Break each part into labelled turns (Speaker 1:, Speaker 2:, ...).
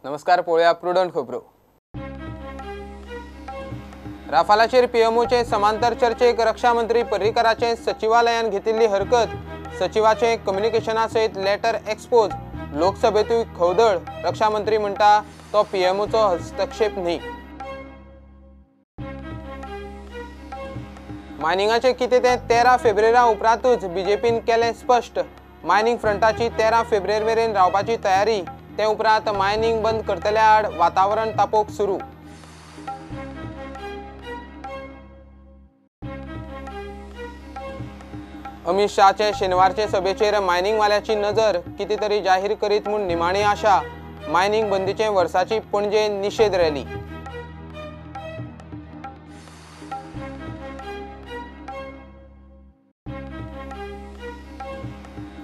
Speaker 1: नमस्कार, पळोवया प्रुडंट खबरो. राफालाचेर पीएमओचे समांतर चर्चेक रक्षा मंत्री पर्रीकराचे सचिवालयान घेतिल्ली हरकत. सचिवाचे कम्युनिकेशना सयत लेटर एक्सपोज. लोकसभेतूय खवदळ. रक्षा मंत्री म्हणटा तो पीएमओचो हस्तक्षेप न्ही. मायनिंगाचे कितें तें 13 फेब्रुवारा उपरांतूच बीजेपीन केलें स्पश्ट. मायनिंग फ्रंटाची 13 फेब्रुवारी मेरेन रावपाची तयारी. ते उपरांत मायनिंग बंद करतल्या आड वातावरण तापोवंक सुरू. अमित शहाचे शेनवारचे सभेचेर मायनिंगवाल्याची नजर. कितें तरी जाहीर करीत म्हूण निमाणी आशा. मायनिंग बंदीचे वर्साची पणजे निशेध रॅली.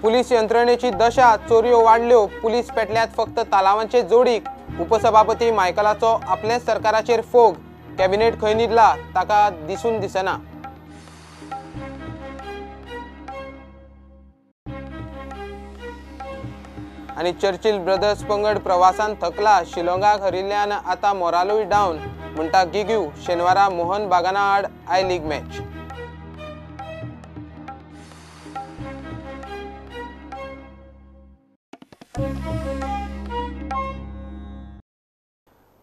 Speaker 1: पुलीस यंत्रणेची दशा. चोरयो वाडल्यो. पुलीस पेटल्यात फक्त तालावांचे जोडीक. उपसभापती मायकलाचो आपलेच सरकाराचेर फोग. कॅबिनेट खंय न्हिदला ताका दिसून दिसना. आनी चर्चिल ब्रदर्स पंगड प्रवासान थकला. शिलोंगाक हरिल्ल्यान आतां मोरालूय डावन म्हणटा गिग्यू. शेनवारा मोहन बागाना आड I league match.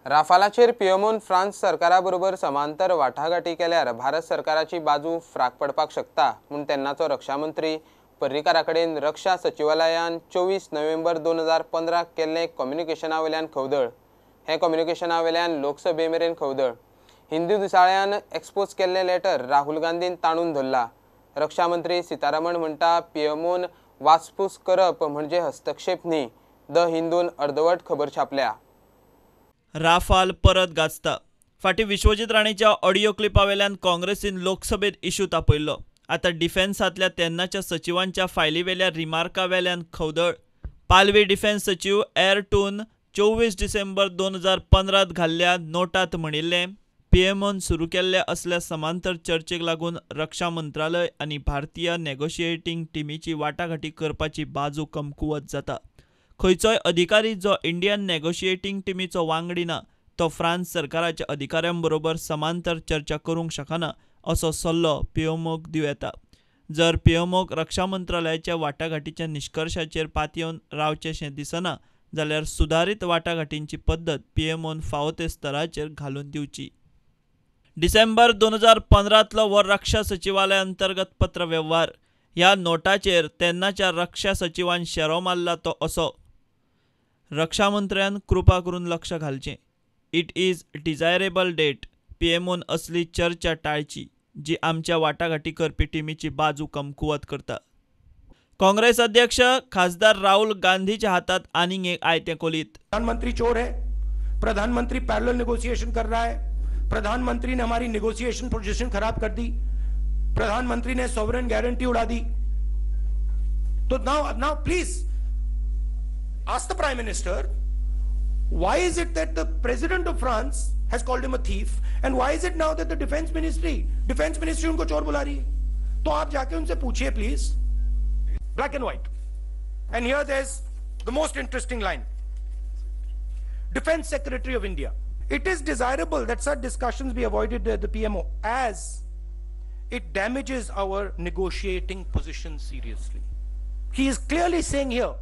Speaker 1: राफालाचेर पीएमओन फ्रांस सरकारा बरोबर समांतर वाटाघाटी केल्यार भारत सरकाराची बाजू फ्राक पडपाक शकता म्हूण तेन्नाचो रक्षा मंत्री पर्रीकारा कडेन रक्षा सचिवालयान 24 नोव्हेंबर 2015 केल्लें कम्युनिकेशना वयल्यान खवदळ. हें कम्युनिकेशना वयल्यान लोकसभे मेरेन खवदळ. हिंदू दिसाळ्यान एक्सपोज केल्लें लेटर राहुल गांधीन ताणून धरला. रक्षा मंत्री सीतारामन म्हणटा पीएमओन वासपूस करप म्हणजे हस्तक्षेप न्ही. The हिंदून अर्दवट खबर छापल्या.
Speaker 2: राफाल परत गाजता. फाटीं विश्वजीत राणेच्या ऑडियो क्लिपा वेल्यान काँग्रेसीन लोकसभेत इशू तापयल्लो. आतां डिफेन्सांतल्या तेन्नाच्या सचिवांच्या फायलीवेल्या रिमार्का वेल्यान खवदळ. पालवी डिफेन्स सचीव एअरटून 24 डिसेंबर 2015 घाल्ल्या नोटांत म्हणिल्लें, पीएमओन सुरू केल्ल्या असल्या समांतर चर्चेक लागून रक्षा मंत्रालय आनी भारतीय नेगोशिएटींग टिमीची वाटाघाटी करपाची बाजू कमकुवत जाता. खंयचोय अधिकारी जो इंडियन नेगोशिएटींग टिमीचो वांगडी ना तो फ्रांस सरकाराच्या अधिकाऱ्यांबरोबर समांतर चर्चा करूंक शकना असो सल्लो पीएमओक दिवं येता. जर पीएमओक रक्षा मंत्रालयाच्या वाटाघाटीच्या निश्कर्शाचेर पातयेवन रावचेंशें दिसना जाल्यार सुदारीत वाटाघाटींची पद्दत पीएमओन फावो ते स्तराचेर घालून दिवची. डिसेंबर 2015 हो रक्षा सचिवालय अंतर्गत पत्रवेव्हार. ह्या नोटाचेर तेन्नाच्या रक्षा सचिवान शेरो मारला तो असो, रक्षा मंत्र्यान कृपा करून लक्ष घालचें. It is desirable that पीएमओन असली चर्चा टाळची जी आमच्या वाटाघाटी करपी टिमीची बाजू कमकुवत करता. काँग्रेस अध्यक्ष खासदार राहुल गांधीच्या हातात आनीक एक आयतें कोलीत.
Speaker 3: प्रधानमंत्री चोर है, प्रधानमंत्री पैरेलल नेगोशिएशन कर रहा है, प्रधानमंत्री ने हमारी नेगोशिएशन पोजीशन खराब कर दी, प्रधानमंत्री ने सॉवरेन गारंटी उड़ा दी. तो now now please ask the Prime Minister, why is it that the President of France has called him a thief, and why is it now that the Defense Ministry उनको चोर बुला रही है? तो आप जाके उनसे पूछिए please. Black and white. And here there's the most interesting line. Defense Secretary of India, it is desirable that such discussions be avoided at the PMO as it damages our negotiating position seriously. He is clearly saying here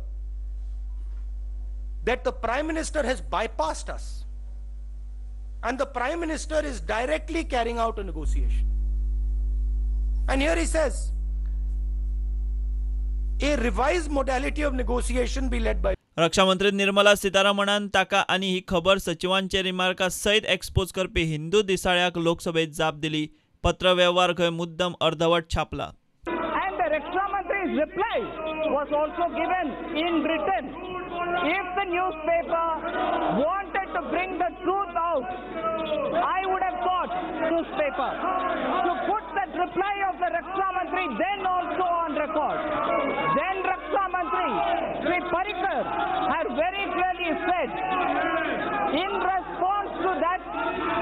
Speaker 3: that the Prime Minister has bypassed us and the Prime Minister is directly carrying out a negotiation. And here he says, a revised modality of negotiation be led by.
Speaker 2: रक्षा मंत्री निर्मला सीतारामनान ताका आनी ही खबर सचिवांचे रिमार्का सयत expose करपी हिंदू दिसाळ्याक लोकसभेत जाप दिली. पत्रवेव्हार खंय मुद्दम अर्धवट छापला.
Speaker 4: And the Raksha Mantri's reply was also given in written. If the newspaper wanted to bring the truth out, I would have thought newspaper to put that reply of the Raksha Mantri then also on record. Then Raksha Mantri Shri Parrikar had very clearly said, in response to that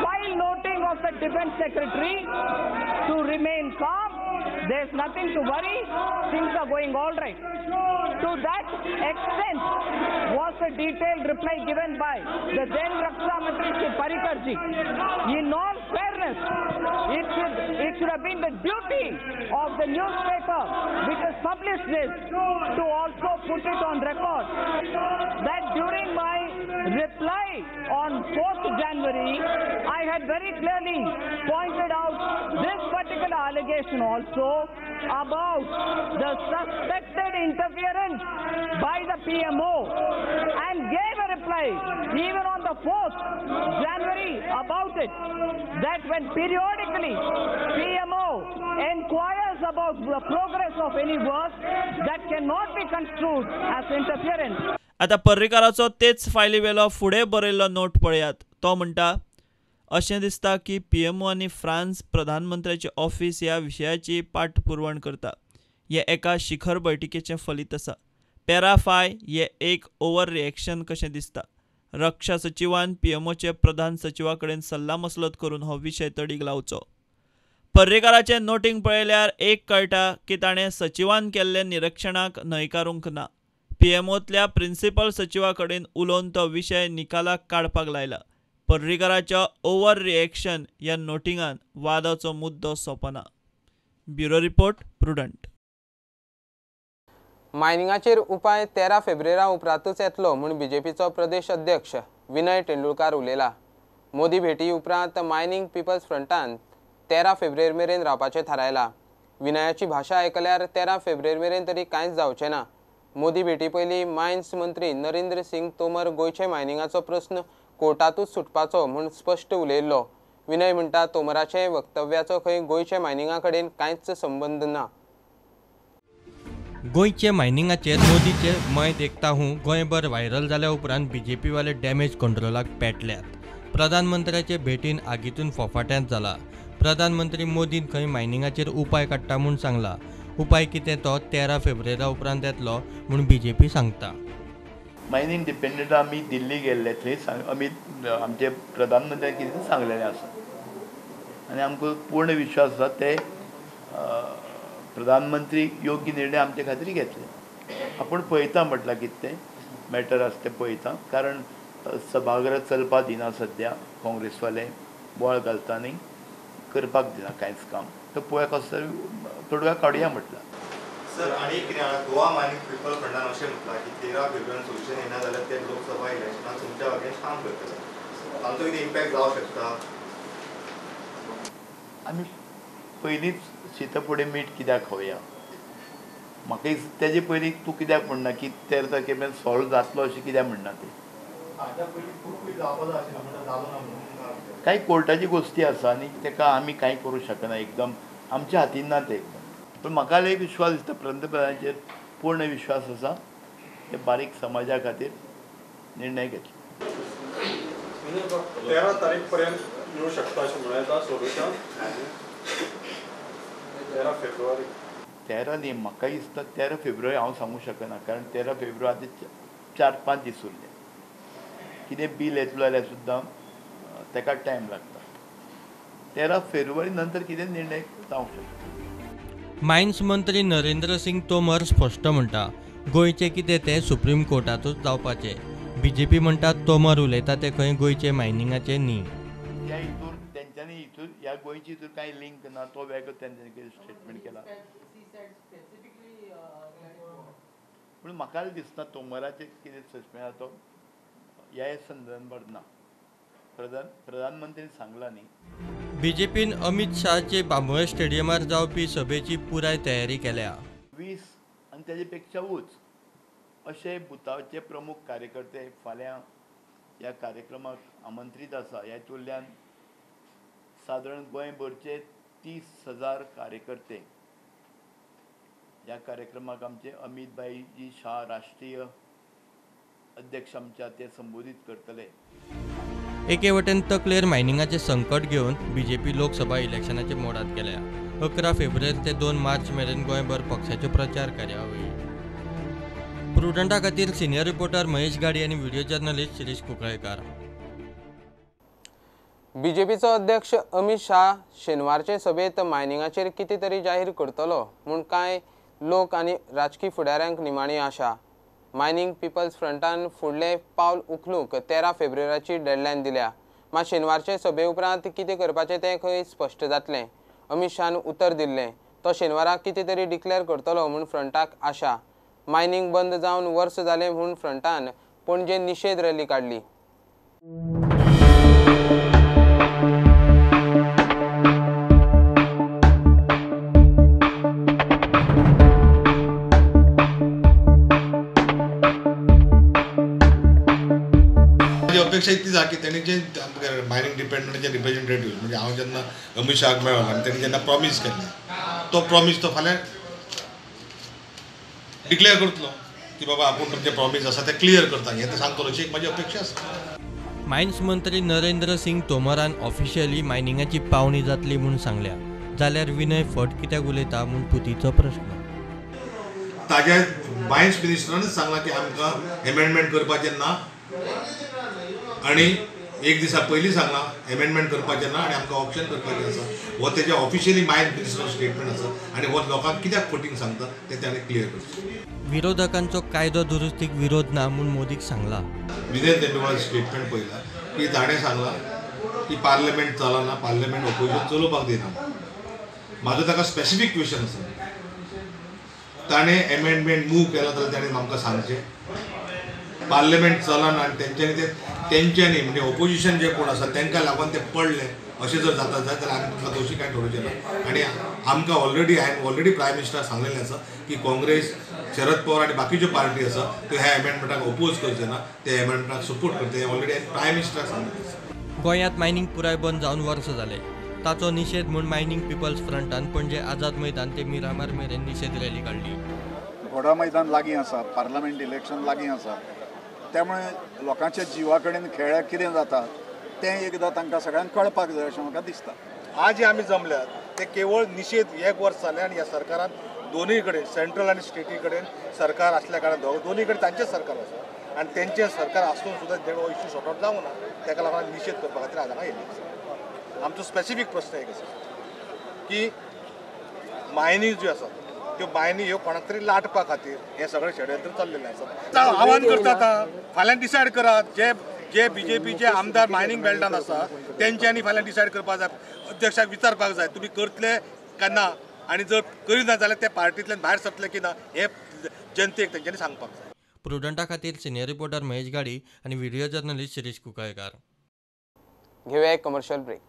Speaker 4: file noting of the Defense Secretary, to remain calm There's nothing to worry, things are going all right. To that extent was the detailed reply given by the then Raksha Mantri Shri Parrikar ji. In all fairness, it should have been the duty of the newspaper which has published this to also put it on record that during my reply on 4th January, I had very clearly pointed out this particular allegation also about the suspected interference by the PMO and gave a reply even on the 4th January about it, that when periodically PMO inquires about the progress of any work, that cannot be construed as interference.
Speaker 2: आता पर्रीकाराचो तेच फायली वेलो फुडें बरयल्लो note पळयात. तो म्हणटा, अशें दिसता की पीएमओ आनी फ्रांस प्रधानमंत्र्याचे ऑफिस ह्या विशयाची पाठपुरवण करता. हें एका शिखर बैठकीचें फलित आसा. पॅराफाय हें एक ओवर रिएक्शन कशें दिसता. रक्षा सचिवान पीएमओचे प्रधान सचिवा कडेन सल्लामसलत करून हो विशय तडीक लावचो. पर्रीकाराचें नोटींग पळयल्यार एक कळटा की ताणें सचिवान केल्ले निरीक्षणाक न्हयकारूंक ना. पीएमओतल्या प्रिन्सिपल सचिवा कडेन उलोवन तो विशय निकालाक काडपाक लायला. पर्रीकाराच्या ओवर रिएक्शन ह्या नोटिंगान वादाचो मुद्दो सोंपना. Bureau report, Prudent.
Speaker 1: मायनिंगाचेर उपाय 13 फेब्रुवारा उपरांतच येतलो म्हूण बीजेपीचो प्रदेश अध्यक्ष विनय तेंडुलकार उलयला. मोदी भेटी उपरांत मायनिंग पिपल्स फ्रंटान 13 फेब्रुवारी मेरेन रावपाचें थारायला. विनयाची भाशा आयकल्यार 13 फेब्रुवारी मेरेन तरी कांयच जावचें ना. मोदी भेटी पयलीं मायन्स मंत्री नरेंद्र सिंग तोमर गोंयचे मायनिंगाचो प्रस्न कोर्टातूच सुटपाचो म्हूण स्पश्ट उलयल्लो. विनय म्हणटा, तोमराचे वक्तव्याचो खंय गोंयच्या मायनिंगा कडेन कांयच संबंद ना.
Speaker 5: गोंयचे मायनिंगाचेर मोदीचे मैं देखता हूँ गोंयभर व्हायरल जाल्या उपरांत बीजेपीवाले डॅमेज कंट्रोलाक पेटल्यात. प्रधानमंत्र्याचे भेटीन आगीतून फोफाट्यांत जाला. प्रधानमंत्री मोदीन खंय मायनिंगाचेर उपाय काडटा म्हूण सांगला. उपाय कितें तो 13 फेब्रुवारा उपरांत येतलो म्हूण बीजेपी सांगता.
Speaker 6: मायनिंग डिपेंडंट आमी दिल्ली गेल्ले थंय आमी आमचे प्रधानमंत्र्यान कितें सांगलेलें आसा आनी आमकां पूर्ण विश्वास आसा ते प्रधानमंत्री योग्य निर्णय आमचे खातीर घेतले. आपूण पळयता म्हटलां कितें तें मॅटर आसा तें पळयता, कारण सभागृह चलपाक दिना सद्या काँग्रेसवाले बोवाळ घालता न्ही, करपाक दिना कांयच काम. तो पळोवया कसो तरी तोडगा काडुया म्हटलां.
Speaker 7: सर, आनी कितें जाणा, गोवा मायनिंग पिपल फ्रंटान अशें म्हटलां की 13 फेब्रुवारी सोल्युशन येना जाल्यार ते लोकसभा इलेक्शनाक तुमच्या अगेन्स्ट काम करतले. तांचो कितें इम्पॅक्ट जावंक शकता?
Speaker 6: आमी पयलींच शीता फुडें मीठ कित्याक खावया? म्हाका तेजे पयलीं तूं कित्याक म्हणना की 13 तारखे मेरेन सॉल्व जातलो अशें कित्याक म्हणना तें? कांय कोर्टाची गोश्टी आसा आनी ताका आमी कांय करूं शकना, एकदम आमच्या हातीन ना तें एकदम. पूण म्हाका एक विश्वास दिसता, पंतप्रधानाचेर पूर्ण विश्वास आसा, ते बारीक समाजा खातीर निर्णय घेतले.
Speaker 8: 13 तारीख पर्यंत मेळूं शकता अशें म्हणूं येता सोल्युशन? 13 फेब्रुवारी
Speaker 6: 13 न्ही, म्हाका दिसता 13 फेब्रुवारी हांव सांगूंक शकना, कारण 13 फेब्रुवारी आतां 4-5 दीस उरले. कितें बील येतलो जाल्यार सुद्दां ताका टायम लागता. 13 फेब्रुवारी नंतर कितें निर्णय जावंक शकता.
Speaker 5: मायन्स मंत्री नरेंद्र सिंग तोमर स्पश्ट म्हणटा, गोंयचें कितें तें सुप्रीम कोर्टांतूच जावपाचें. बीजेपी म्हणटा तोमर उलयता तें खंय गोंयचे मायनिंगाचें न्ही.
Speaker 6: त्या हितूर तेंच्यांनी हितूर ह्या गोंयची हितूर कांय लिंक ना, तो वेगळो तेंच्यांनी कितें स्टेटमेंट केला. पूण म्हाका दिसना तोमराचें कितें स्टेटमेंट आसा तो ह्या संदर्भात ना. प्रधानमंत्र्यान सांगलां न्ही.
Speaker 5: बीजेपीन अमित शहाचे बांबोळे स्टेडियमार जावपी सभेची पुराय तयारी केल्या.
Speaker 6: 20 आनी ताजे पेक्षा उंच अशे बुथाचे प्रमुख कार्यकर्ते फाल्यां ह्या कार्यक्रमाक आमंत्रीत आसा. ह्या हितूंतल्यान सादारण गोंयभरचे 30,000 कार्यकर्ते ह्या कार्यक्रमाक आमचे अमित भाईजी शाह राष्ट्रीय अध्यक्ष आमच्या ते संबोधीत करतले.
Speaker 5: एके वटेन तकलेर मायनिंगाचें संकट घेवन बीजेपी लोकसभा इलेक्शनाचे मोडात गेल्या. 11 फेब्रुवारी ते 2 मार्च मेरेन गोंयभर पक्षाच्यो प्रचार कार्यावळी. प्रुडंटा खातीर सिनियर रिपोर्टर महेश गाडी आनी व्हिडिओ जर्नलिस्ट शिरीष कुंकळेकार.
Speaker 1: बीजेपीचो अध्यक्ष अमित शाह शेनवारचे सभेत मायनिंगाचेर कितें तरी जाहीर करतलो म्हूण कांय लोक आनी राजकी फुडाऱ्यांक निमाणी आशा. मायनिंग पिपल्स फ्रंटान फुडलें पावल उखलूंक 13 फेब्रुवारीची डेडलायन दिल्या. मात शेनवारचे सभे उपरांत कितें करपाचें तें खंय स्पश्ट जातलें. अमित शाहान उतर दिल्लें तो शेनवाराक कितें तरी डिक्लेअर करतलो म्हूण फ्रंटाक आशा. मायनिंग बंद जावन वर्स जालें म्हूण फ्रंटान पणजे निशेध रॅली काडली.
Speaker 9: अपेक्षा इतलीच आहा की तेणी जे मायनिंग डिपार्टमेंटाचे रिप्रेझेंटेटिव्ह म्हणजे हांव जेन्ना अमित शहाक मेळ्ळो आनी तेणी जेन्ना प्रॉमीस केल्लें तो प्रॉमीस तो फाल्यां डिक्लेअर करतलो की बाबा आपूण तुमचें प्रॉमीस आसा तें क्लियर करता हें ते सांगतलो अशी एक म्हाजी अपेक्षा आसा.
Speaker 5: मायन्स मंत्री नरेंद्र सिंग तोमरान ऑफिशियली मायनिंगाची पावणी जातली म्हूण सांगल्या, जाल्यार विनय फट कित्याक उलयता म्हूण पुतीचो प्रश्न.
Speaker 9: ताज्या मायन्स मिनिस्टरानच सांगलां की आमकां एमेंडमेंट करपाचें ना आनी एक दिसा पयलीं सांगलां एमेंडमेंट करपाचें ना आनी आमकां ऑप्शन करपाचें आसा. हो तेजें ऑफिशियली मायन्स मिनिस्टराचो स्टेटमेंट आसा आनी हो लोकांक कित्याक फटींग सांगता तें ताणें क्लियर करचें.
Speaker 5: विरोधकांचो कायदो दुरुस्तीक विरोध ना म्हूण मोदीक सांगलां.
Speaker 9: विनय तेंडुलकार स्टेटमेंट पळयला की ताणें सांगलां की पार्लमेंट चलना, पार्लमेंट ऑपोजिशन चलोवपाक दिना. म्हाजो ताका स्पेसिफीक क्वेश्चन आसा, ताणें एमेंडमेंट मूव केला जाल्यार ताणें आमकां सांगचें. पार्लमेंट चलना आनी तेंच्यांनी ते तेंच्यांनी म्हणजे ओपोजिशन जे कोण आसा तांकां लागून ते पडले अशें जर जाता जायत जाल्यार आमी तुमकां दोशी कांय ठरोवचें ना. आनी आमकां ऑलरेडी हांवें ऑलरेडी प्रायम मिनिस्टराक सांगलेलें आसा की काँग्रेस, शरद पवार आनी बाकीच्यो पार्टी आसा त्यो ह्या एमेंडमेंटाक ओपोज करचे ना, ते एमेंडमेंटाक सपोर्ट करता हें ऑलरेडी हांवें प्रायम मिनिस्टराक सांगलेलें आसा.
Speaker 5: गोंयांत मायनिंग पुराय बंद जावन वर्स जालें, ताचो निशेध म्हूण मायनिंग पिपल्स फ्रंटान पणजे आझाद मैदान ते मिरामार मेरेन निशेध रॅली काडली.
Speaker 10: घोडा मैदान लागीं आसा, पार्लमेंट इलेक्शन लागीं आसा, त्यामुळे लोकांच्या जिवा कडेन खेळ्यार कितें जाता तें एकदां तांकां सगळ्यांक कळपाक जाय अशें म्हाका दिसता.
Speaker 11: आज जे आमी जमल्यात ते केवळ निशेध एक वर्स जालें आनी ह्या सरकारान दोनूय कडेन सेंट्रल आनी स्टेटी कडेन सरकार आसल्या कारणान दोनूय कडेन तांचेच सरकार आसा आनी तेंचें सरकार आसून सुद्दां तेणें हो इश्यू सॉर्ट आवट जावंक ना, ताका लागून निशेध करपा खातीर आज हांगा येयल्ले आसा. आमचो स्पेसिफीक प्रस्न एक आसा की मायनी ज्यो आसा त्यो मायनी ह्यो कोणाक तरी लाटपा खातीर हें सगळें षडयंत्र चल्लेलें आसा. आव्हान करतात फाल्यां डिसायड करात, जे जे बीजेपीचे आमदार मायनिंग बेल्टान आसा तेंच्यांनी फाल्यां डिसायड करपाक जाय, अध्यक्षाक विचारपाक जाय तुमी करतले काय ना आनी जर करिना जाल्यार ते पार्टींतल्यान भायर सरतले की ना हें जनतेक तेंच्यांनी सांगपाक जाय.
Speaker 5: प्रुडंटा खातीर सिनियर रिपोर्टर महेश गाडी आनी व्हिडिओ जर्नलिस्ट शिरीष कुंकळकार.
Speaker 1: घेवया एक कमर्शियल ब्रेक.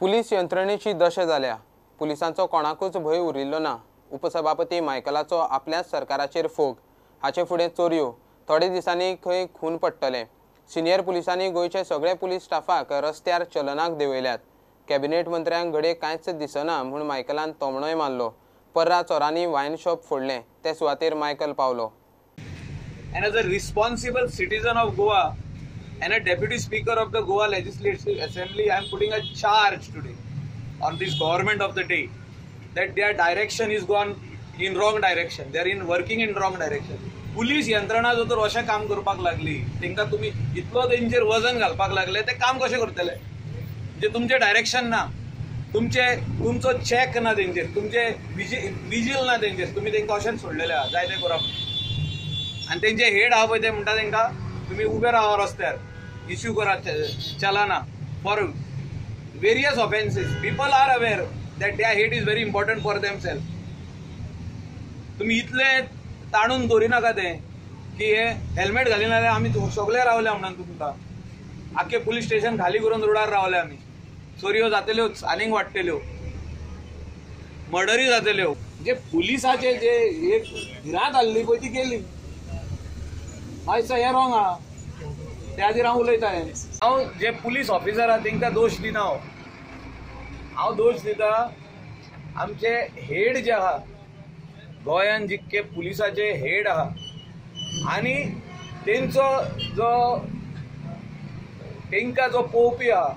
Speaker 1: पुलीस यंत्रणेची दशा जाल्या, पुलिसांचो कोणाकूच भंय उरिल्लो ना. उपसभापती मायकलाचो आपल्याच सरकाराचेर फोग. हाचे फुडें चोरयो, थोडे दिसांनी खंय खून पडटले. सिनियर पुलिसांनी गोंयचे सगळे पुलीस स्टाफाक रस्त्यार चलनाक देंवयल्यात. कॅबिनेट मंत्र्यांक घडये कांयच दिसना म्हूण मायकलान तोमणोय मारलो. पर्रा चोरांनी वायन शॉप फोडलें, ते सुवातेर मायकल पावलो.
Speaker 12: And as a responsible citizen of Goa and a deputy speaker of the Goa Legislative Assembly, I am putting a charge today on this government of the day that their direction is gone in wrong direction. They are in working in wrong direction. Police यंत्रणा जर तर अशें काम करपाक लागली, तांकां तुमी इतलो तेंचेर वजन घालपाक लागले, ते काम कशें करतले? म्हणजे तुमचें डायरेक्शन ना, तुमचो चॅक ना तेंचेर, तुमचें विजील ना तेंचेर, तुमी तांकां अशेंच सोडलेलें आहा जाय तें करप. आनी तेंचे हेड आहा पळय ते म्हणटा तांकां तुमी उबे रावा रस्त्यार, इश्यू करात चलाना for various offences. People are aware that their head is very important for them self. तुमी इतले ताणून दवरिनाका तें की हे हेल्मेट घालिना जाल्यार आमी सगळे रावले म्हणून तुमकां आख्खे पुलीस स्टेशन खाली करून रोडार रावले आमी. चोरयो जातल्योच, आनीक वाडटल्यो, मर्डरी जातल्यो. जे पुलिसाचे जे एक भिरांत आहली पळय ती गेली. मातसो हें रॉंग आहा, त्या खातीर हांव उलयता. हांव जे पुलीस ऑफिसर आहा तांकां दोश दिना. हांव दोश दिता आमचे हेड जे आहा गोंयान, जितके पुलिसाचे हेड आहा आनी तेंचो जो तांकां जो पळोवपी आहा,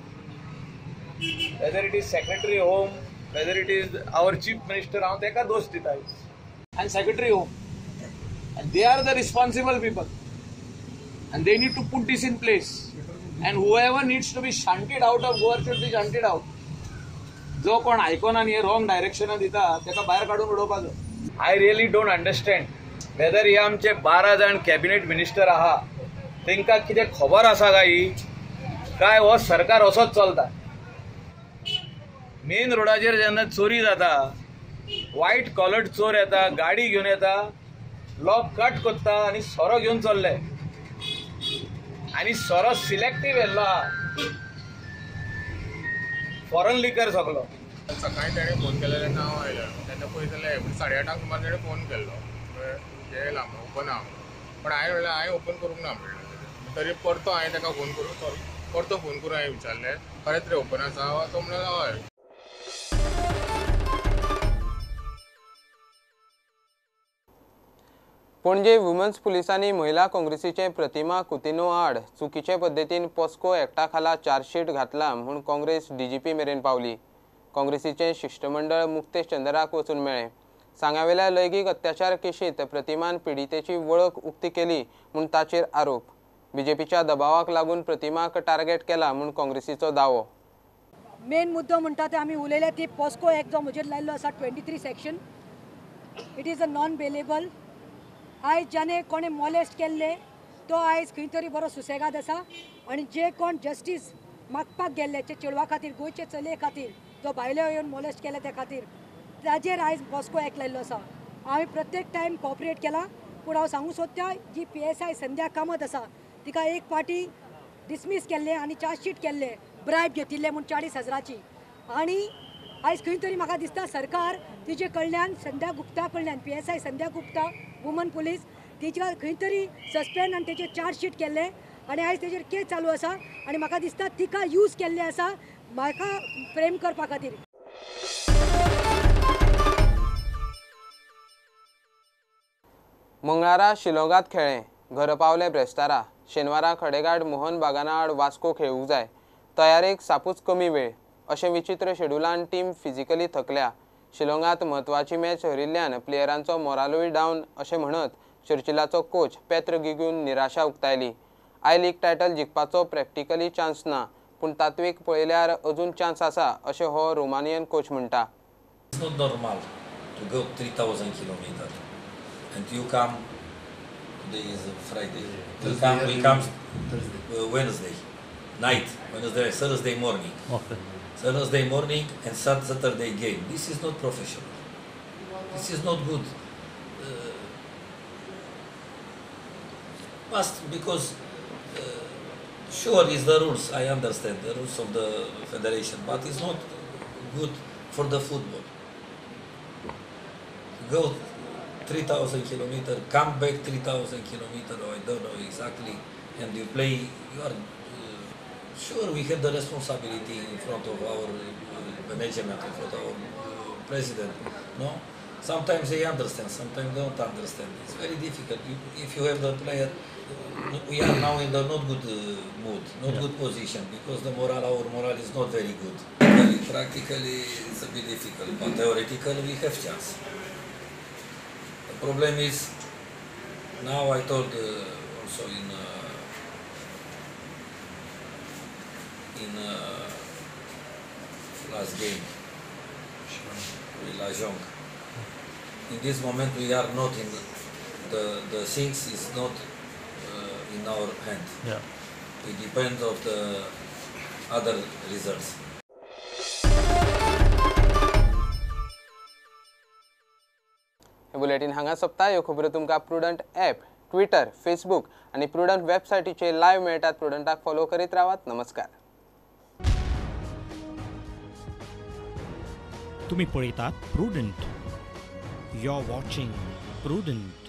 Speaker 12: whether it is secretary home, whether it is our chief minister, हांव ताका दोश दिता. आनी secretary home, they are the responsible people. And they need to put this in place. And whoever needs to be shunted out of Goa should be shunted out. जो कोण आयकोना आनी हे wrong डायरेक्शनान दिता ताका भायर काडून उडोवपाचो. I really don't understand whether हे आमचे 12 जाण कॅबिनेट मिनिस्टर आहा तांकां कितें खबर आसा काय काय हो सरकार असोच चलता. मेन रोडाचेर जेन्ना चोरी जाता, वायट कॉलर चोर येता, गाडी घेवन येता, लॉक कट करता आनी सोरो घेवन चल्ले आनी सोरो सिलेक्टीव येल्लो आहा, फॉरन लिकर सगलो.
Speaker 13: सकाळी तेणें फोन केलो तेन्ना हांव आयलो तेन्ना पळयत जाल्यार 8:30 सुमार तेणें फोन केल्लो, येयला ओपन आहा. पण हांवें म्हणलें हांवें ओपन करूंक ना म्हणलें, तरी परतो हांवें ताका फोन करून सॉरी परतो फोन करून हांवें विचारलें खरेंच रे ओपन आसा, तो म्हणलें हय.
Speaker 1: पणजे वुमन्स पुलिसांनी महिला काँग्रेसीचे प्रतिमा कुतिन्हो आड चुकीचे पद्दतीन पॉस्को एक्टा खाला चार्जशीट घातला म्हूण काँग्रेस डीजीपी मेरेन पावली. काँग्रेसीचे शिश्टमंडळ मुक्तेश चंद्राक वचून मेळ्ळें. सांगावेल्या लैंगीक अत्याचार केशींत प्रतिमान पिडितेची वळख उक्ती केली म्हूण ताचेर आरोप. बीजेपीच्या दबावाक लागून प्रतिमाक टार्गेट केला म्हूण काँग्रेसीचो दावो.
Speaker 14: मेन मुद्दो म्हणटा ते आमी उलयले ती पॉस्को एक्ट जो म्हजेर लायिल्लो आसा 23 section, it is a non bailable. आयज ज्याने कोणें मॉलेस्ट केल्ले तो आयज खंय तरी बरो सुसेगाद आसा आनी जे कोण जस्टीस मागपाक गेल्ले जे चेडवा खातीर, गोंयचे चलये खातीर जो भायले येवन मॉलेस्ट केले त्या खातीर ताजेर आयज पॉस्को एक्ट लायिल्लो आसा. हांवें प्रत्येक टायम कॉपरेट केला, पूण हांव सांगूंक सोदता जी PSI संध्या कामत आसा तिका एक पार्टी डिसमीस केल्ले आनी चार्जशीट केल्ले ब्रायब घेतिल्ले म्हूण 40,000ची. आनी आयज खंय तरी म्हाका दिसता सरकार तिजे कडल्यान, संध्या गुप्ता कडल्यान, PSI Sandhya Gupta woman police तिच्या खंय तरी सस्पेंड आनी तेजेर चार्जशीट केल्ले आनी आयज तेजेर केस चालू आसा आनी म्हाका दिसता तिका यूज केल्ले आसा म्हाका फ्रेम करपा खातीर.
Speaker 1: मंगळारा शिलोंगात खेळ्ळें, घर पावले ब्रेस्तारा. शेनवारा खडेगाड मोहन बागाना आड वास्को खेळूंक जाय. तयारेक सापूच कमी वेळ अशें विचित्र शेड्युलान टीम फिजिकली थकल्या. शिलोंगात म्हत्वाची मॅच हरिल्ल्यान प्लेयरांचो मोरालूय डावन अशें म्हणत चर्चिलाचो कोच पेत्र गिगून निराशा उक्तायली. I league टायटल जिखपाचो प्रॅक्टिकली चान्स ना, पूण तात्वीक पळयल्यार अजून चान्स आसा अशें हो रोमानियन कोच म्हणटा.
Speaker 15: It's not normal to go 3000 kilometers and you come, today is Friday, we come Wednesday night, Wednesday, Thursday morning.
Speaker 16: Okay.
Speaker 15: Thursday morning and Saturday game. This is not professional. This is not good. Must because sure is the rules. I understand the rules of the federation, but it's not good for the football. Go 3,000 kilometers, come back 3,000 kilometers. I don't know exactly, and you play. You are. Sure, we have the responsibility in front of our management, in front of our president. No, sometimes they understand, sometimes they don't understand. It's very difficult. If you have the player, we are now in the not good mood, not good position, because the morale, our morale is not very good. Practically, it's a bit difficult, but theoretically we have chance. The problem is, now I told also in last game with Lajong. In this moment we are not in the things is not in our hand.
Speaker 16: Yeah.
Speaker 15: We depend of the other results.
Speaker 1: हे bulletin हांगा सोंपता. ह्यो खबरो तुमकां prudent app, Twitter, Facebook आनी prudent वेबसायटीचेर live मेळटात. प्रुडंटाक follow करीत रावात. नमस्कार.
Speaker 16: तुम्ही पळयतात Prudent. You are watching Prudent.